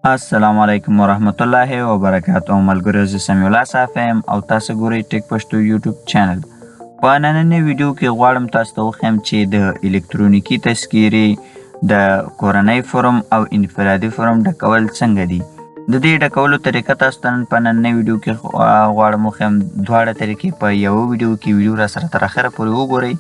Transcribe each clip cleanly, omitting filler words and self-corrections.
السلام علیکم ورحمت الله وبرکاته. ملګرو، زه سمیع الله صافی یم او تاسو ګورئ ټیک پښتو یوټیوب چینل. په نننۍ ویډیو کې غواړم تاسو ته وښیم چې د الکترونیکي تذکیرې د کورنۍ فورم او انفرادي فورم ډکول څنګه دي. د دې ډکولو طریقه تاسو ته نن په نننۍ ویډیو کې غواړم وښیم. دواړه طریقې په یوه ویډیو کې. ویډیو را سره تر اخره پورې وګورئ،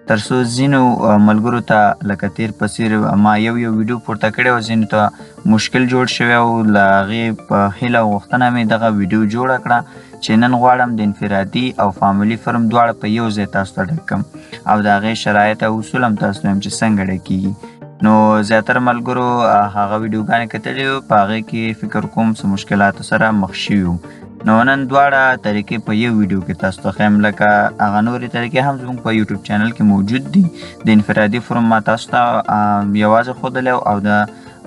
تر څو ځینو ملګرو ته لکه تیر په څیر ما یو یو ویډیو پورته کړې او ځینو ته مشکل جوړ شوی او له هغې په هیله او غوښتنه مې دغه ویډیو جوړه کړه چې نن غواړم د انفرادي او فامیلي فرم دواړه په یو ځای تاسو ته ډک کړم او د هغې شرایط او اصول هم تاسو ته وایم چې څنګه ډکېږي. نو زیاتره ملګرو هغه ویډیوګانې کتلې وو، په هغې کې فکر کوم څه مشکلاتو سره مخ شوي وو. نو نن دواړه طریقې په یو ویډیو کې تاسو ته ښیم، لکه هغه نورې طریقې هم زموږ په یوټیوب چینل کې موجود دي. د انفرادي فورم ما تاسو ته یوازې ښودلی او د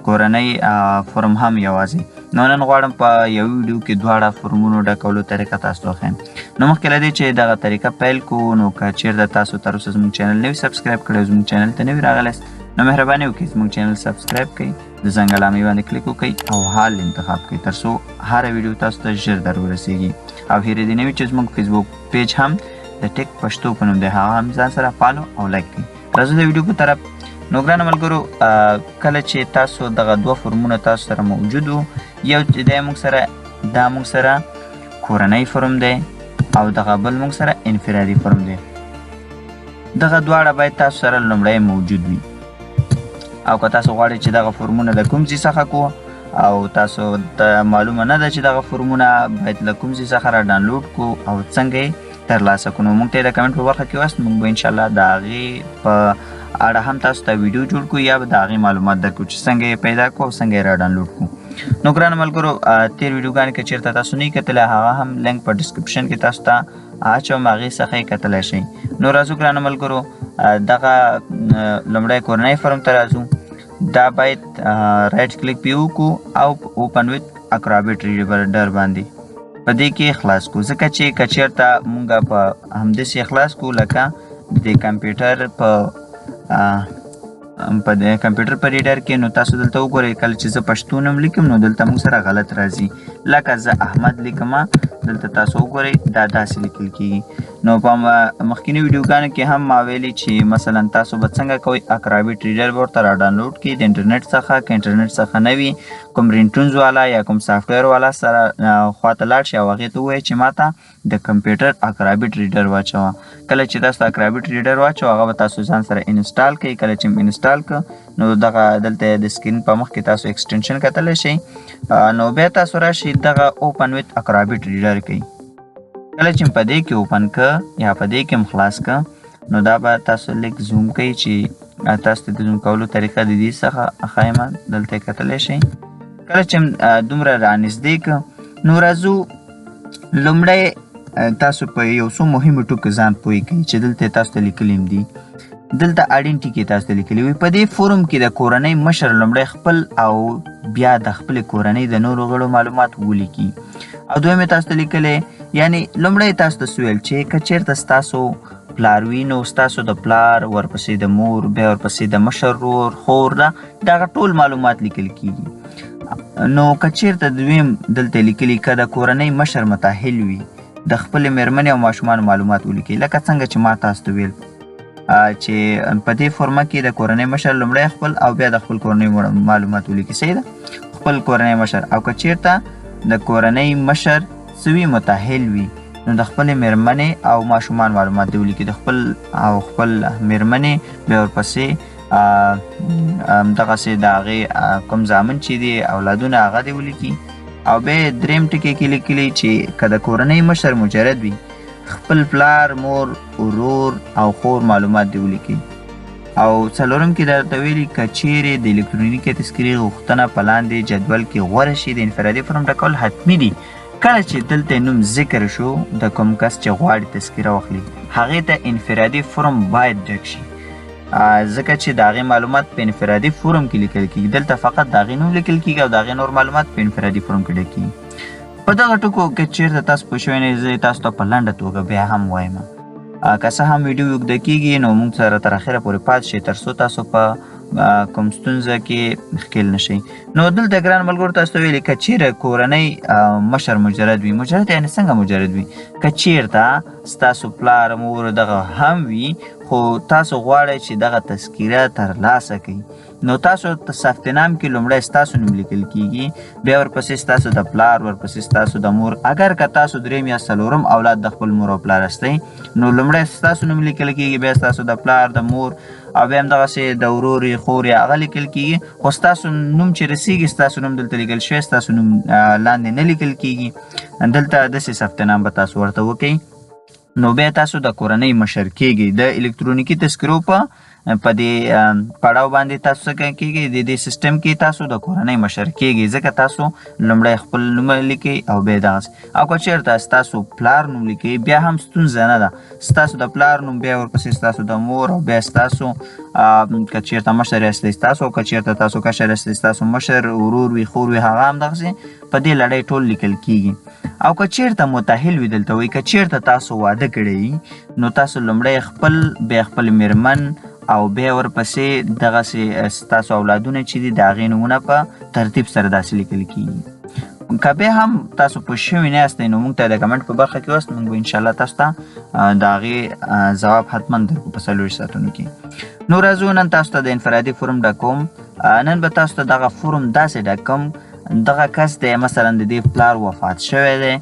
کورنۍ فورم هم یوازې. نو نن غواړم په یو ویډیو کې دواړه فورمونو ډکولو طریقه تاسو ته وښیم. نو مخکې له دې چې دغه طریقه پیل کړو، نو که چېرته تاسو تر اوسه زموږ چینل نه وي subscribe کړی او زموږ چینل ته نه وي راغلی، نو مهرباني وکړئ زموږ چینل subscribe کړئ، د زنګ علامې باندې کلیک وکړئ او all انتخاب کړئ، تر څو هره ویډیو تاسو ته ژر در ورسیږي. او هېره دې نه وي چې زموږ فیسبوک page هم د ټیک پښتو په نوم دی، هغه هم ځان سره follow او like کړئ. راځو د ویډیو په طرف. نو ګرانو ملګرو، کله چې تاسو دغه دوه فرمونه تاسو سره موجود وو، یو چې دی موږ سره دا موږ سره کورنۍ فرم دی او دغه بل موږ سره انفرادي فرم دی، دغه دواړه باید تاسو سره لومړی موجود وي. او که تاسو غواړئ چې دغه فرمونه د کوم ځای څخه کو او تاسو ته معلومه نه ده چې دغه فرمونه باید له کوم ځای څخه را ډانلوډ کو او څنګه یې ترلاسه کړو، نو موږ ته یې د کمنټ په برخه کې وایاست. موږ به انشاءالله د هغې په اړه هم تاسو ته ویډیو جوړ کړو یا به د هغې معلومات درکړو چې څنګه یې پیدا کړو او څنګه یې را ډانلوډ کړو. نو ګرانو ملګرو، تېر ویډیوګانې که چېرته تاسو نه یې کتلی، هغه هم لینک په description کې تاسو ته اچوم، هغې څخه یې کتلی شئ. نو راځو ګرانو ملګرو، دغه لومړی کورنۍ فرم ته راځو. دا باید right click پې وکړو او open with Acrobat Reader باندې په دې کې خلاص کړو، ځکه چې که چېرته مونږ په همداسې خلاص کړو لکه د کمپیوټر په د کمپیوټر په reader کې، نو تاسو دلته وګورئ کله چې زه پښتو نوم لیکم نو دلته موږ سره غلط راځي. لکه زه احمد لیکم، دلته تاسو وګورئ دا داسې لیکل کیږي. نو په مخکینی ویډیوګانو کې هم ما ویلي چې مثلا تاسو به څنګه کوئ، Acrobat Reader به ورته را ډانلوډ کړئ د انټرنیټ څخه. که انټرنیټ څخه نه وي، کوم رینټونز والا یا کوم software والا سره خواته لاړ شئ او هغې ته ووایئ چې ما ته د کمپیوټر Acrobat Reader واچوه. کله چې تاسو Acrobat Reader واچوه، هغه به تاسو ځان سره install کړئ. کله چې install کړ، نو دغه دلته د screen په مخ کې تاسو extension کتلی شئ. نو بیا تاسو راشئ دغه open with Acrobat Reader کړئ. کله چې په دې کې open که یا په دې کې هم خلاص که، نو دا به تاسو لږ zoom کړئ چې تاسو ته د zoom کولو طریقه د دې څخه ښایم، دلته یې کتلی شئ. کله چې دومره رانږدې که، نو راځو لومړی تاسو په یو څو مهمو ټکو ځان پوه کړئ چې دلته تاسو ته لیکلي هم دي. دلته اړین ټکي تاسو ته لیکلي وي. په دې فورم کې د کورنۍ مشر لومړی خپل او بیا د خپلې کورنۍ د نورو غړو معلومات ولیکي. او دویم یې تاسو ته لیکلی، یعنی لومړی تاسو ته څه ویل چې که چېرته ستاسو پلار وي، نو ستاسو د پلار، ورپسې د مور، بیا ورپسې د مشر ورور، خور، ده دغه ټول معلومات لیکل کیږي. نو که چېرته دویم دلته لیکلي که د کورنۍ مشر متاهل وي، د خپلې مېرمنې او ماشومانو معلومات ولیکي. لکه څنګه چې ما تاسو ته ویل چې په دې فورمه کې د کورنۍ مشر لومړی خپل او بیا د خپل کورنۍ معلومات ولیکي، صحیح ده، خپل کورنۍ مشر. او که چېرته د کورنۍ مشر څه وي، متاهل وي، نو د خپلې مېرمنې او ماشومان معلومات دې ولیکي، د خپل او خپل مېرمنې، بیا ورپسې دغسې د هغې کوم زامن چې دي، اولادونه، هغه دې ولیکي. او بیا دریم ټکی کې لیکلي چې که د کورنۍ مشر مجرد وي، خپل پلار، مور، ورور او خور معلومات دې ولیکي. او څلورم کې درته ویلي که چیرې د الکترونیکي تذکرې غوښتنه په لاندې جدول کې غوره شي، د انفرادي فورم ډکول حتمي دي. کله چې دلته نوم ذکر شو د کوم کس چې غواړي تذکره واخلي، هغې ته انفرادي فورم باید ډک شي، ځکه چې د هغې معلومات په انفرادي فورم کې لیکل کیږي. دلته فقط د هغې نوم لیکل کیږي او د هغې نور معلومات په انفرادي فورم کې ډک کیږي. په دغه ټکو که چیرته تاسو پوه شوي نه، زه تاسو ته په لنډه توګه بیا هم وایم. که څه هم ویډیو اوږده کیږي، نو موږ سره تر اخره پورې پاتې شئ تر څو تاسو په کوم ستونزه کې ښکېل نه شئ. نو دلته ګران ملګرو تاسو ته ویلي که چېرې کورنۍ مشر مجرد وي، مجرد یعنې څنګه مجرد وي؟ که چېرته ستاسو پلار مور دغه هم وي خو تاسو غواړئ چې دغه تذکره ترلاسه کړئ، نو تاسو ثبت نام کې لومړی ستاسو نوم لیکل کیږي، بیا ورپسې ستاسو د پلار، ورپسې ستاسو د مور. اگر که تاسو دریم یا څلورم اولاد د خپل مور او پلار یاستئ نو لومړی ستاسو نوم لیکل کیږي، بیا ستاسو د پلار، د مور او بیا همدغسې د ورور، خور یا هغه لیکل کیږي. خو ستاسو نوم چې رسیږي ستاسو نوم دلته لیکل شوی، ستاسو نوم لاندې نه لیکل کیږي. دلته داسې ثبت نام به تاسو ورته وکئ، نو بیا تاسو د کورنۍ مشر کیږئ. د الکترونیکي تذکرو په دې پړاو باندې تاسو څه کیږي، د دې سیستم کې تاسو د کورنۍ مشر کیږئ، ځکه تاسو لومړی خپل نوم لیکئ او بیا دغسې. او که چېرته ستاسو پلار نوم لیکئ بیا هم ستونزه نه ده، ستاسو د پلار نوم بیا ورپسې ستاسو د مور او بیا ستاسو که چېرته مشر یاستئ ستاسو، او که چېرته تاسو کشر یاستئ ستاسو مشر ورور وي، خور وي، هغه هم دغسې په دې لړۍ ټول لیکل کیږي. او که چېرته متأهل وي، دلته وایي که چېرته تاسو واده کړی نو تاسو لومړی خپل، بیا خپل میرمن او بیا ورپسې دغسې ستاسو اولادونه چې دي د هغې نومونه په ترتیب سره داسې لیکل کیږي. که بیا هم تاسو پوه شوي نه یاستئ نو موږ ته د کمنټ په برخه کې وواست، موږ به انشاءالله تاسو ته د هغې ځواب حتما درکړو په 24 ساعتونو کې. نو راځو نن تاسو ته د انفرادي فورم ډکوم. نن به تاسو ته دغه فورم داسې ډکوم، دغه کس دی مثلا د دې پلار وفات شوی دی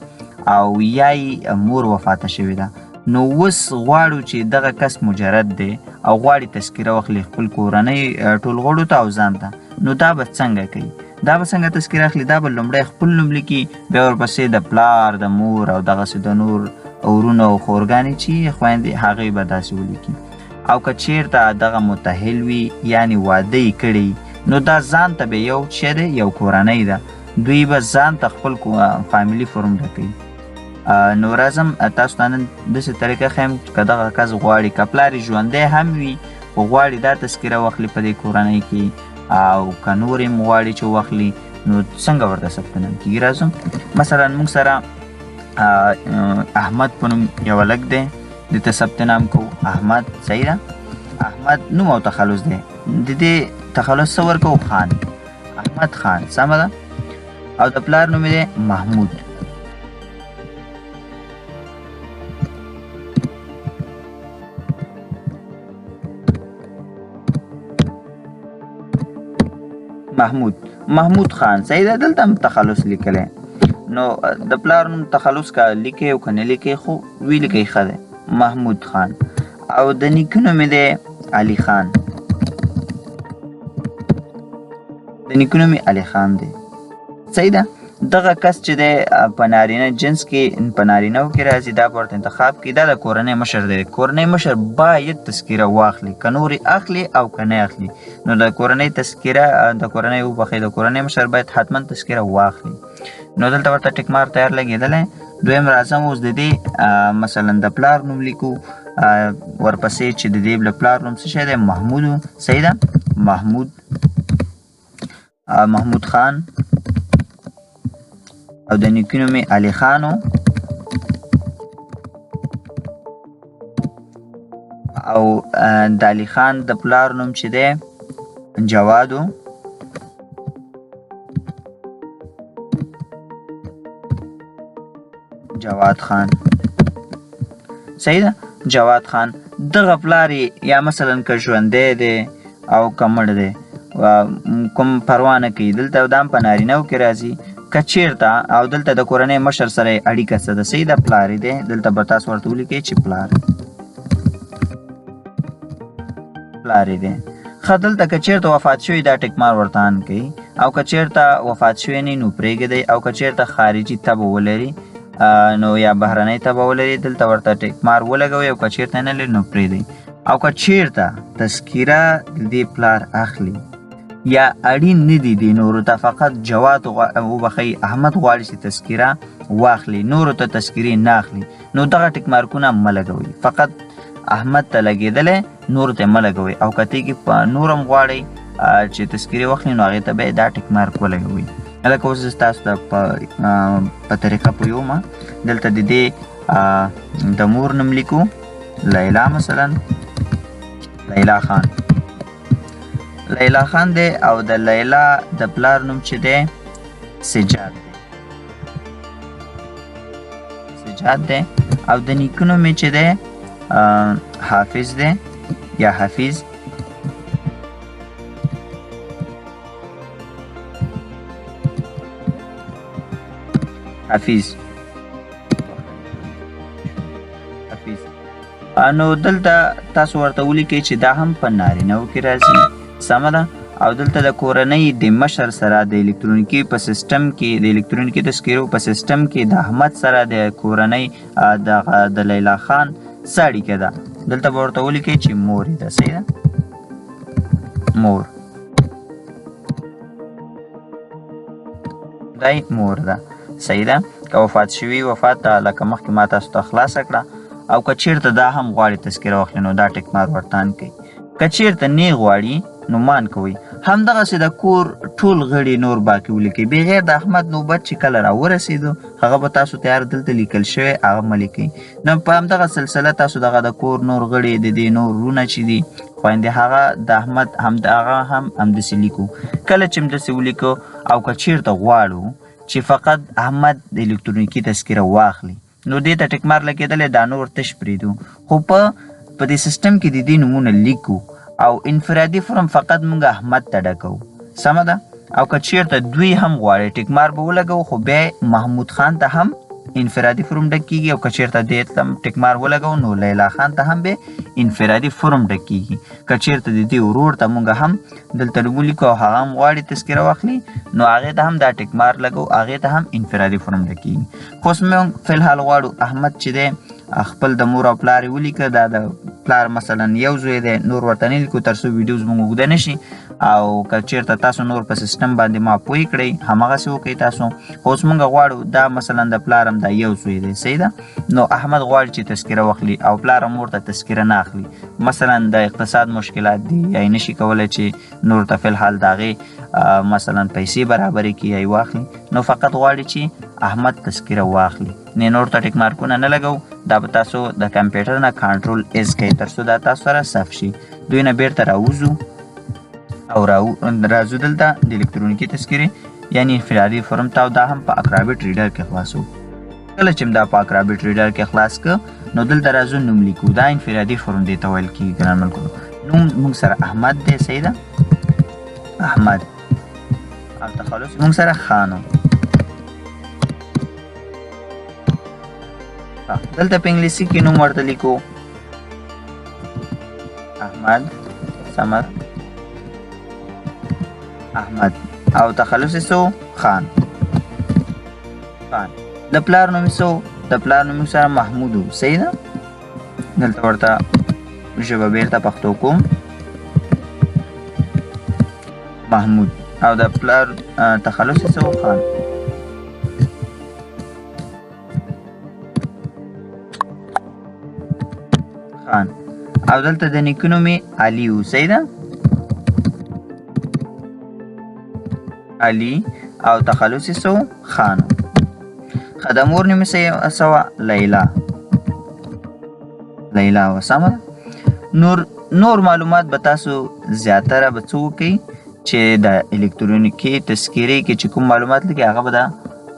او یا یې مور وفاته شوې ده، نو اوس غواړو چې دغه کس مجرد دی او غواړي تذکره واخلي خپل کورنۍ ټول غړو ته او ځان ته، نو دا به څنګه کوي؟ دا به څنګه تذکره اخلي؟ دا به لومړی خپل نوم لیکي، بیا ورپسې د پلار، د مور او دغسې د نور ورونو او خورګانې چې خویندې هغې به داسې ولیکي. او که چېرته دغه متأهل وي یعنې واده یې کړی، نو دا ځان ته به یو شی دی، یو کورنۍ ده، دوی به ځان ته خپل فامیلي فورم ډکوي. نو راځم تاسو ته نن داسې طریقه ښیم که دغه کس غواړي، که پلار یې ژوندی هم وي خو غواړي دا تذکره واخلي په دې کورنۍ کې، او که نور یې هم غواړي چې واخلي نو څنګه ورته ثبت نام کېږي. راځم مثلا موږ سره احمد په نوم یو هلک دی، دې ته ثبت نام کوو. احمد، صحیح ده، احمد نوم او تخلص دی، د دې تخلص څه ورکوو؟ خان، احمد خان، سمه ده. او د پلار نوم یې دی محمود. محمود خان، صحیح ده. دلته هم تخلص لیکلی، نو د پلار نوم تخلص که لیکې او که نه لیکې خو وی لیکئ ښه دی، محمود خان. او د نیکه نوم یې دی علي خان، د نیکه نوم یې علي خان دی، صحیح ده. دغه کس چې دی په نارینه جنس کې، په نارینهو کې راځي، دا به ورته انتخاب کړي. دا د کورنۍ مشر دی، کورنۍ مشر باید تذکره واخلي، که نور یې اخلي او که نه اخلي، نو د کورنۍ تذکره، د کورنۍ وبخښئ، د کورنۍ مشر باید حتما تذکره واخلي. نو دلته ورته ټیک مار تیار لګېدلی. دویم راځم اوس د دې مثلا د پلار نوم لیکو، ورپسې چې د دې د پلار نوم څه شی دی؟ محمود، صحیح ده، محمود، محمود خان. او د نیکه نوم یې علي خان و. او د علي خان د پلار نوم چې دی جواد و. جواد خان، صحیح ده، جواد خان. دغه پلار یې یا مثلا که ژوندی دی او که مړ دی کوم پروا نه کوي، دلته دا هم په نارینهو کې راځي. که چېرته او دلته د کورنۍ مشر سره یې اړیکه څه ده، صحیح ده، پلار یې دی، دلته به تاسو ورته ولیکئ چې پلار یې دی. ښه، دلته که چېرته وفات شوی دا ټیکمار ورته آن کوي، او که چېرته وفات شوی نه نو پرېږدئ، او که چېرته خارجي تبه ولري نو یا بهرنۍ تبه ولري دلته ورته ټیکمار ولګوئ، او که چېرته نه لري نو پرېږدئ. او که چېرته تذکره د دې پلار اخلي یا اړین نه دي دي نورو ته، فقط جواد وبخښئ احمد غواړي چې تذکره واخلي، نورو ته تذکرې نه اخلي، نو دغه ټیک مارکونه مه لګوئ، فقط احمد ته لګېدلی نورو ته مه لګوئ. او که تیږي په نور هم غواړئ چې تذکرې واخلي نو هغې ته به دا ټیک مارک ولګوئ. لکه اوس زه تاسو ته په طریقه پوه یوم. دلته د دې د مور نوم لیکو، لیلا مثلا، لیلا خان. لیلا خان دی او د لیلا د پلار نوم چې دی سجاد دی، سجاد دی. او د نیکه نوم یې چې دی حافظ دی یا حفیظ. حفیظ حفیظ. نو دلته تاسو ورته ولیکئ چې دا هم په نارینه کې راځي، سمه ده. او دلته د کورنۍ د مشر سره د الکترونیکي په سیستم کې، د الکترونیکي تذکرو په سیستم کې د احمد سره د کورنۍ د لیلا خان څه اړیکه ده، دلته به ورته ولیکئ چې مور یې ده، صحیح ده، مور دی، مور ده، صحیح ده. که وفات شوي وفات ده لکه مخکې ما تاسو ته خلاصه کړه. او که چیرته دا هم غواړي تذکره واخلي نو دا ټیک مار ورته آن کوي، که چیرته نه غواړي نو مان کوي. همدغسې د کور ټول غړي نور باقي ولیکئ، بغیر د احمد نوبت چې کله راورسېدو هغه به تاسو تیار دلته لیکل شوی هغه مه لیکئ. نو په همدغه سلسله تاسو دغه د کور نور غړي د دې نور وروڼه چې دي خویندې هغه د احمد هم هغه هم همداسې لیکو. کله چې همداسې ولیکو او که چیرته غواړو چې فقط احمد د الکترونیکي تذکره واخلي نو دې ته ټیکمار لګېدلی، دا نور تش پرېږدو، خو په دې سیستم کې د دې نومونه لیکو او انفرادي فرم فقط موږ احمد ته ډکوو، سمه ده. او که چیرته دوی هم غواړي ټیکمار به ولګوو، خو بیا محمود خان ته هم انفرادي فرم ډک کېږي، او که چیرته دې ته هم ټیکمار ولګوو نو لیلا خان ته هم به انفرادي فرم ډک کېږي. که چیرته د دې ورور ته موږ هم دلته نوم ولیکو او هغه هم غواړي تذکره واخلي نو هغې ته هم دا ټیکمار لګوو، هغې ته هم انفرادي فرم ډک کېږي. خو اوس موږ فی الحال غواړو احمد چې دی خپل د مور او پلار یې ولیکه، دا د پلار مثلا یو زوی دی، نور ورته نه لیکو تر څو ویډیو زموږ اوږده نه شي. او که چیرته تاسو نور په سیستم باندې ما پوه کړئ هماغسې وکړئ تاسو. خو اوس موږ غواړو دا مثلا د پلار هم دا یو زوی دی، صحیح ده، نو احمد غواړي چې تذکره واخلي او پلار هم ورته تذکره نه اخلي، مثلا د اقتصاد مشکلات دي یا یې نشي کولی چې نور ته فی الحال د هغې مثلا پیسې برابرې کړي یا یې واخلي، نو فقط غواړي چې احمد تذکره واخلي. نه نور ته ټیک مارکونه نه لګوو، دا به تاسو د کمپیوټر نه control S کوئ تر څو دا تاسو سره صف شي. دوی نه بیرته راوځو او راځو دلته د الکترونیکي تذکرې یعنی انفرادي فرم ته، او دا هم په Acrobat Reader کې خلاصو. کله چې دا په Acrobat Reader کې خلاص که نو دلته راځو نوم لیکو، دا انفرادي فرم دی ته ویل کېږي ګران ملګرو. نوم موږ سره احمد دی، صحیح ده، احمد، او تخلص موږ سره خان و. دلته په انګلیسي کې نوم ورته لیکو احمد سمد احمد، او تخلص یې څه و؟ خان. خان. د پلار نوم یې څه و؟ د پلار نوم یې سره محمود و، صحیح ده. دلته ورته ژبه بیرته پښتو کوم، محمود، او د پلار تخلص یې څه و؟ خان. خان. او دلته د نیکه نوم یې علي و، صحیح ده، علي، او تخلص یې څه و؟ خان و. ښه، د مور نوم یې څه وه؟ لیلا، لیلا وه، سمه ده. نور معلومات به تاسو زیاتره به څه وکئ چې د الکترونیکي تذکرې کې چې کوم معلومات لیکئ هغه به د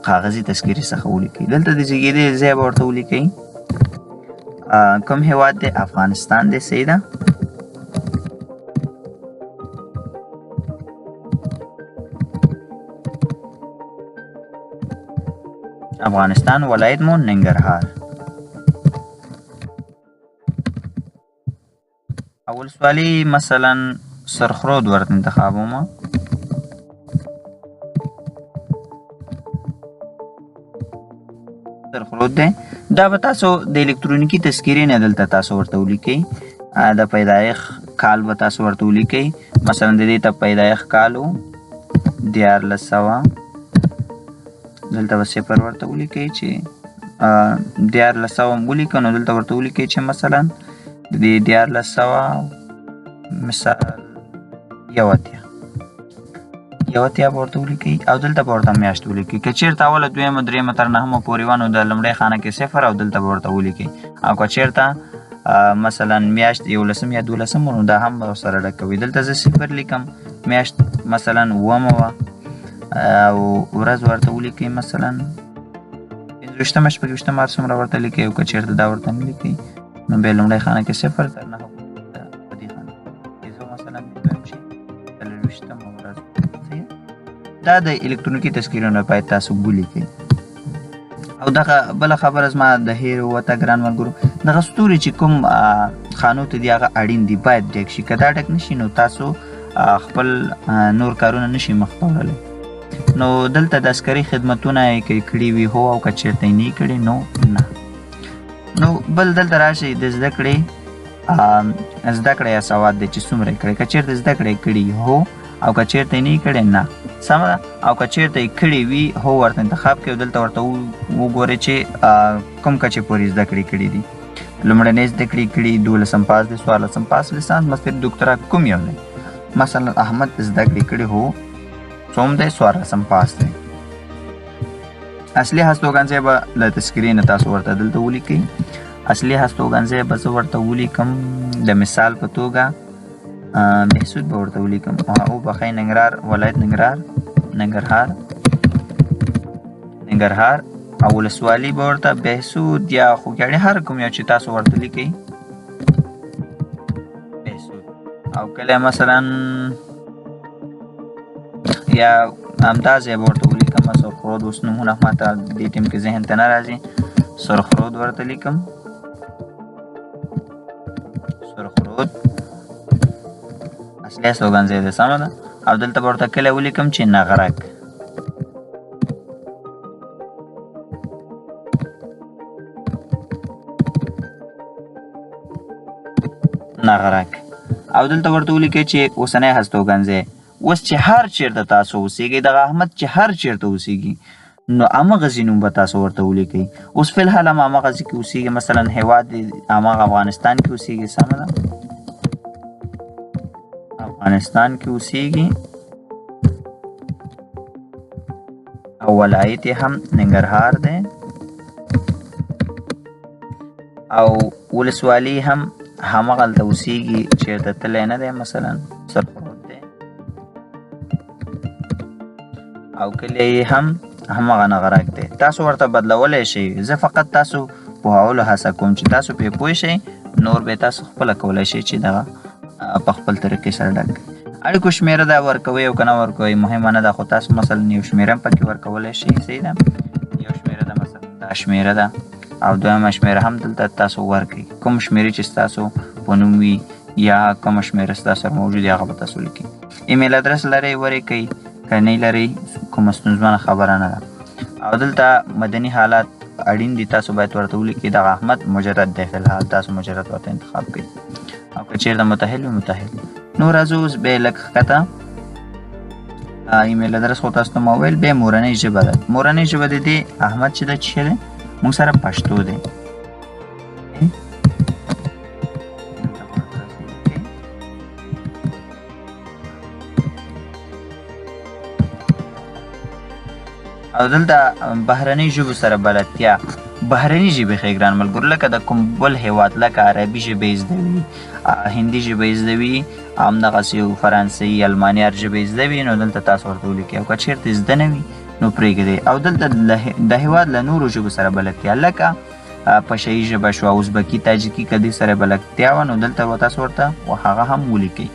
کاغذي تذکرې څخه ولیکئ. دلته د زیږېدې ځای به ورته ولیکئ، کوم هیواد دی؟ افغانستان دی، صحیح ده. افغانستان، ولایت مو ننګرهار، ولسوالي مثلا سرخرود ورته انتخابوم. سرخرود دی. دا به تاسو د الکترونیکي تذکرې نه دلته تاسو ورته ولیکئ، د پیدایښت کال به تاسو ورته ولیکئ. مثلا د دې ته پیدایښت کال و 1300، دلته به صفر ورته ولیکئ چې 1300 هم ولیکئ، نو دلته ورته ولیکئ چې مثلا د دې 1300 مثال 81، 81 به ورته ولیکئ، او دلته به ورته میاشت ولیکئ. که چېرته اوله دویمه درېیمه تر نهمه پورې وه نو د لومړۍ خانه کې صفر، او دلته به ورته ولیکئ. او که چېرته مثلا میاشت 11 یا 12، نو دا هم به سره ډکوي. دلته زه 0 لیکم، میاشت مثلا 9 وه او ورځ ورته ولیکئ مثلا 25، 26، هر څومره ورته لیکئ. او که چېرته دا ورته نه لیکئ نو بیا لومړۍ خانه کې 0 تر 9 په دې خانه کې زه مثلا وایم چې 24 ورځ. دا د الکترونیکي تذکرونه باید تاسو ولیکئ. او دغه بله خبره زما د هېر وته ګران ملګرو، دغه ستوري چې کوم خانو ته دي هغه اړین دي، باید ډک شي. که دا ډک نه شي نو تاسو خپل نور کارونه نشي مخته وړلی. نو دلته د عسکري خدمتونه یې که کړي وي هو، او که چېرته یې نه کړي نو نه. نو بل دلته راشئ د زده کړې، زده کړه یا سواد دی چې څومره یې کړی. که چېرته زده کړې کړي هو، او که چېرته یې نه کړې نه، سمه ده. او که چېرته یې کړې وي هو ورته انتخاب کړئ، او دلته ورته وګورئ چې کوم کچې پورې زده کړې کړي دي. لومړنۍ زده کړې کړي، 12 پاس دی، 14 پاس، لیسانس، ماستر، دوکتورا، کوم یو دی. مثلا احمد زده کړې کړي هو، څوم دی؟ 14 پاس دی. اصلي هستوګنځی به له تذکرې نه تاسو ورته دلته ولیکئ. اصلي هستوګنځی به زه ورته ولیکم د مثال په توګه بهسود به ورته ولیکم، او بخښئ ننګرهار ولایت، ننګرهار، ننګرهار، ننګرهار، او ولسوالي به ورته بهسود یا خوږیاڼي، هر کوم یو چې تاسو ورته لیکئ بهسود. او کله مثلا یا همدا ځای به ورته ولیکم سرخرود. اوس نومونه ماته دې ټیم کې ذهن ته نه راځي، سرخرود ورته لیکم، سرخرود اصلي استوګنځی دی، سمه ده. او دلته به ورته کلی ولیکم چې نغرک. نغرک. او دلته ورته ولیکئ چې اوسنی هستوګنځی، اوس چې هر چېرته تاسو اوسېږئ، دغه احمد چې هر چېرته اوسېږي نو همغه ځای نوم به تاسو ورته ولیکئ. اوس فی الحال هم همغه ځای کې اوسېږي، مثلا هېواد دی همغه افغانستان کې اوسېږي، سمه ده، افغانستان کې اوسېږي، او ولایت یې هم ننګرهار دی، او ولسوالي هم همغلته اوسېږي، چېرته تللی نه دی، مثلا سرخرود دی، او کلی یې هم همغه نغرک دی. تاسو ورته بدلولی شئ، زه فقط تاسو پوهولو هڅه کوم چې تاسو پرې پوه شئ، نور به تاسو خپله کولی شئ چې دغه په خپل طریقې سره ډک کړئ. اړیکو شمېره دا ورکوئ او که نه ورکوئ مهمه نه ده، خو تاسو مثلا یو شمېره هم پکې ورکولی شئ، صحیح ده. یو شمېره ده مثلا دا شمېره ده، او دویمه شمېره هم دلته تاسو ورکړئ، کوم شمېرې چې ستاسو په نوم وي یا کومه شمېره ستاسو سره موجود وي هغه به تاسو ولیکئ. ایمیل ادرس لرئ ورکړئ، که نه لرئ کومه ستونزمنه خبره نه ده. او دلته مدني حالات اړین دي، تاسو باید ورته ولیکئ دغه احمد مجرد دی، فی الحال تاسو مجرد ورته انتخاب کړئ، او که چېرته متحل وي متحل. نو راځو اوس بیا لږ ښکته ایمیل ادرس خو تاسو ته ما وویل. بیا مورنۍ ژبه ده، مورنۍ ژبه د دې احمد چې ده چې دی موږ سره پښتو دی. او دلته بهرنۍ ژبو سره بلدتیا، بهرني ژبې ښې ګران ملګرو، لکه د کوم بل هېواد، لکه عربي ژبه یې زده وي، هندي ژبه یې زده وي، همدغسې فرانسوي، الماني، هر ژبه یې زده وي، نو دلته تاسو ورته ولیکئ. او که چېرته زده نه وي نو پرېږدئ. او دلته د هېواد له نورو ژبو سره بلدتیا، لکه پشهيي ژبه شوه، ازبکي، تاجکي، که دې سره بلدتیا وه نو دلته به تاسو ورته هغه هم ولیکئ.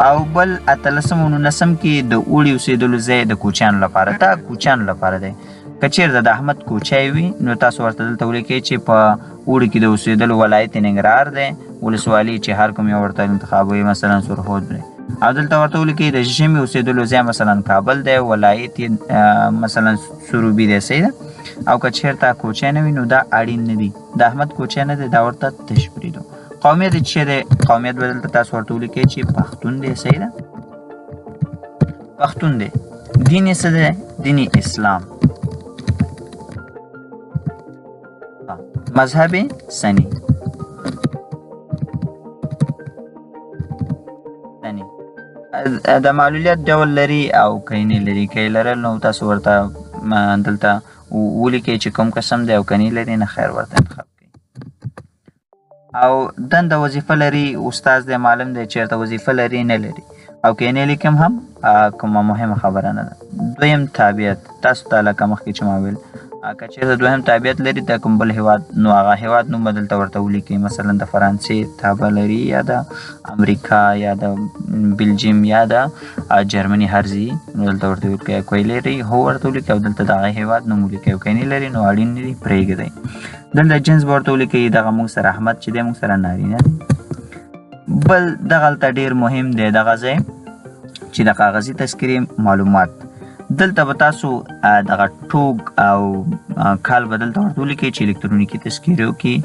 او بل 18 او 19 کې د اوړي اوسېدلو ځای د کوچیانو لپاره، دا کوچیانو لپاره دی. که چېرته د احمد کوچی وي نو تاسو ورته دلته ولیکئ چې په اوړي کې د اوسېدلو ولایت ننګرهار دی، ولسوالي چې هر کوم یو ورته انتخابوي مثلا سرخود دی. او دلته ورته ولیکئ د ژمي اوسېدلو ځای مثلا کابل دی، ولایت یې مثلا سروبي دی، صحیح ده. او که چېرته کوچی نه وي نو دا اړین نه دي، د احمد کوچی نه دی، دا ورته تش پرېږدو. قومیت یې چې دی، قومیت به دلته تاسو ورته ولیکئ چې پښتون دی، صحیح ده، پښتون دی. دین یې څه دی؟ دین یې اسلام، مذهب یې سني، سني. د معلولیت ډول لري او که یې نه لري، که یې لرل نو تاسو ورته دلته ولیکئ چې کوم قسم دی، او که نه لري نه خیر ورته انتخاب کړئ. او دنده وظیفه لري، استاد دی، معلم دی، چېرته وظیفه لري نه لري، او که یې نه لیکم هم کومه مهمه خبره نه ده. دویم تابعیت تاسو ته لکه مخکې چې ما ویل که چېرته دویم تابعیت لري د کوم بل هیواد، نو هغه هیواد نوم به دلته ورته ولیکئ. مثلا د فرانسې تابع لري یا د امریکا یا د بلجیم یا د جرمني، هر ځای نو دلته ورته ولیکئ. که یې لري هو ورته ولیکئ او دلته د هغه هیواد نوم ولیکئ، او که یې نه لري نو اړین نه دي پرېږدئ. دلته جنس به ورته ولیکئ، دغه موږ سره احمد چې دی موږ سره نارینه دی. بل دغلته ډېر مهم دی دغه ځای چې د کاغذي تذکرې معلومات، دلته به تاسو دغه ټوک او کال به دلته ورته ولیکئ چې الکترونیکي تذکرو کې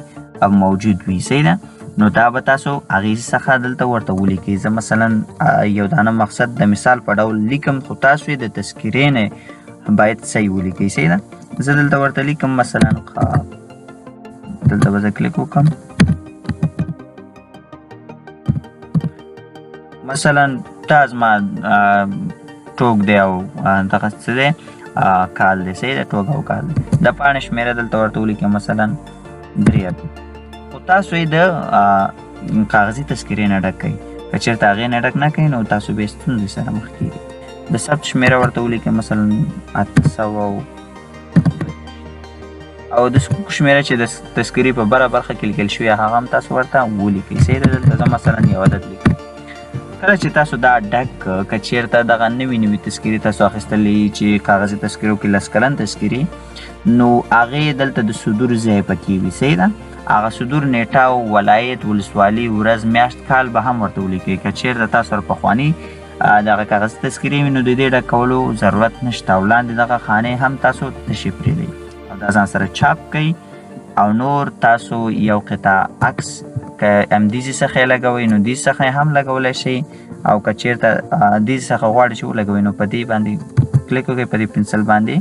موجود وي، صحیح ده؟ نو دا به تاسو هغې څخه دلته ورته ولیکئ. زه مثلا یو دانه مقصد د مثال په ډول لیکم، خو تاسو یې د تذکرې نه باید صحیح ولیکئ، صحیح ده؟ زه دلته ورته لیکم مثلا دلته به زه کلیک وکړم، مثلا دا زما ټوک دی او دغه څه دی کال دی، صحیح ده؟ ټوک او کال دی. د پاڼې شمېره دلته ورته ولیکئ مثلا 3. خو تاسو یې د کاغذي تذکرې نه ډک کړئ، که چېرته هغې نه ډک نه کړئ نو تاسو به ستونزې سره مخ کېږئ. د ثبت شمېره ورته ولیکئ مثلا 800 او د صکوک شمېره چې د تذکرې په بره برخه کې لیکل شوې هغه هم تاسو ورته ولیکئ، صحیح ده؟ دلته زه مثلا یو عدد لیکم. کله چې تاسو دا ډک که چېرته دغه نوي نوي تذکرې تاسو اخیستلې چې کاغذي تذکرو کې 10 کلن تذکرې، نو هغې دلته د صدور ځای پکې وي، صحیح ده؟ هغه صدور نیټه او ولایت، ولسوالي، ورځ، میاشت، کال به هم ورته ولیکئ. که چېرته تاسو سره پخواني دغه کاغذي تذکرې وي نو د دې ډک کولو ضرورت نشته، او لاندې دغه خانې هم تاسو تشې پرېږدئ او دا ځان سره چاپ کړئ. او نور تاسو یو قطعه عکس که همدیزې څخه یې لګوئ نو دې څخه یې هم لګولی شئ، او که چېرته دې څخه غواړئ چې ولګوئ نو په دې باندې کلیک وکړئ، په دې پنسل باندې،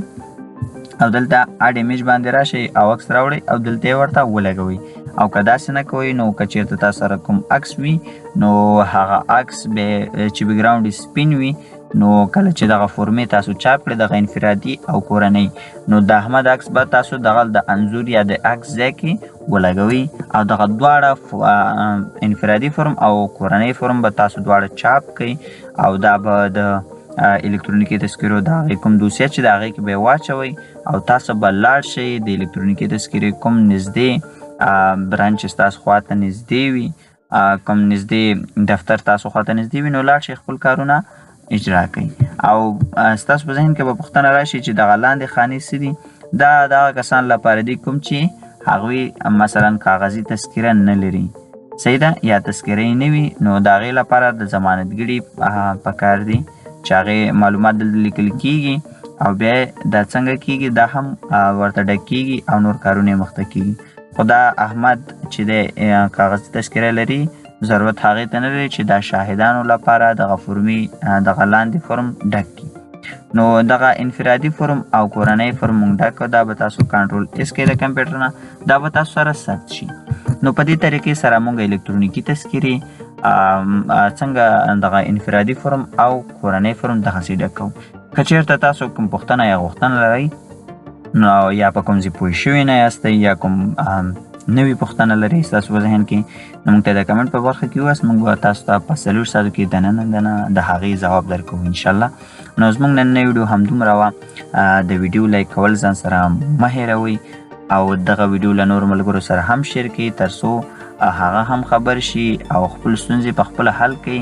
او دلته add image باندې راشئ او عکس راوړئ او دلته یې ورته ولګوئ. او که داسې نه کوئ نو که چېرته تاسو سره کوم عکس وي نو هغه عکس به چې background یې سپین وي، نو کله چې دغه فورمې تاسو چاپ کړئ دغه انفرادي او کورنۍ، نو د احمد عکس به تاسو دغه د انځور یا د عکس ځای کې ولګوئ، او دغه دواړه انفرادي فورم او کورنۍ فورم به تاسو دواړه چاپ کړئ، او دا به د الکترونیکي تذکرو د هغې کوم دوسیه چې د هغې کې به یې واچوئ، او تاسو به لاړ شئ د الکترونیکي تذکرې کوم نږدې branch ستاسو خواته نږدې وي، کوم نږدې دفتر تاسو خواته نږدې وي، نو لاړ شئ خپل کارونه اجرا کړئ. او ستاسو په ذهن کې به پوښتنه راشي چې دغه لاندې خانې څه دي؟ دا دغه کسان لپاره دي کوم چې هغوی مثلا کاغذي تذکره نه لري، صحیح ده، یا تذکره یې نه وي، نو د هغې لپاره د ضمانتګړي پکار دي چې هغې معلومات دلته لیکل کېږي، او بیا دا څنګه کېږي دا هم ورته ډک کېږي او نور کارونه یې مخته کېږي. خو دا احمد چې دی کاغذي تذکره لري، ضرورت هغې ته نه لري چې دا شاهدانو لپاره دغه فورمي دغه لاندې فورم ډک کړي. نو دغه انفرادي فورم او کورنۍ فورم مونږ ډک کړو، دا به تاسو control S کړئ د کمپیوټر نه، دا به تاسو سره ثبت شي. نو په دې طریقې سره مونږ الکترونیکي تذکرې څنګه دغه انفرادي فورم او کورنۍ فورم دغسې ډک کوو. که چېرته تاسو کوم پوښتنه یا غوښتنه لرئ نو یا په کوم ځای پوه شوي نه یاستئ یا کوم نوې پوښتنه لرئ ستاسو په ذهن کې، نو موږ ته د کمنټ په برخه کې ووایاست، موږ به تاسو ته په 4 ساعتو کې دننه دننه د هغې ځواب درکوو انشاءالله. نو زموږ نننۍ ویډیو همدومره وه. د ویډیو like کول ځان سره مه هېروئ، او دغه ویډیو له نورو ملګرو سره هم share کړئ تر څو هغه هم خبر شي او خپل ستونزې په خپله حل کړئ،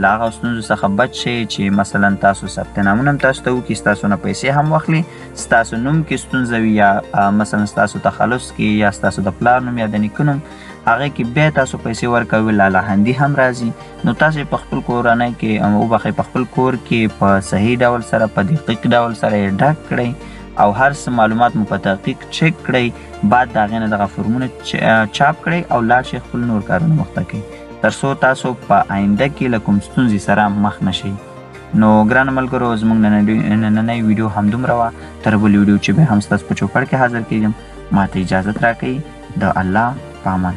له هغه ستونزو څخه بچ شئ چې مثلا تاسو ثبت نامونه هم تاسو ته وکړي، ستاسو نه پیسې هم واخلي، ستاسو نوم کې ستونزه وي یا مثلا ستاسو تخلص کې یا ستاسو د پلار نوم یا د نیکه نوم، هغې کې بیا تاسو پیسې ورکوي، لالهندي هم راځي. نو تاسو په خپل کورنۍ کې وبخښئ، په خپل کور کې په صحیح ډول سره په دقیق ډول سره یې ډک کړئ او هر څه معلومات مو په دقیق چک کړئ، بعد د هغې نه دغه فورمونه چاپ کړئ او لاړ شئ خپل نور کارونه مخته کړئ تر څو تاسو په آینده کې له کوم ستونزې سره مخ نه شئ. نو ګرانو ملګرو زموږ نننۍ ویډیو همدومره وه. تر بلې ویډیو چې بیا هم ستاسو په چوپړ کې حاضر کېږم، ما ته اجازت راکړئ. د الله په امان.